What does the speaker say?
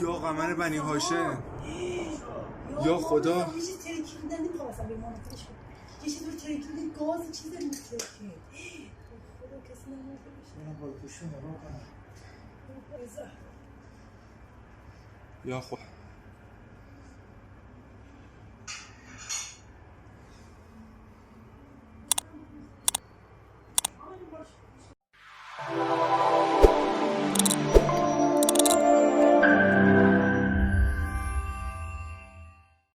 یا قمر بنی هاشم. یا خدا. یه چیز ترکید. نه، نمیخوام اصلا بمانم. خودش کن. یه چیز رو ترکید، گاز چیز رو ترکید. خدا کسی نمرده باشه. برم بالا پوشی رو نگاه کنم. رضا. یا خدا.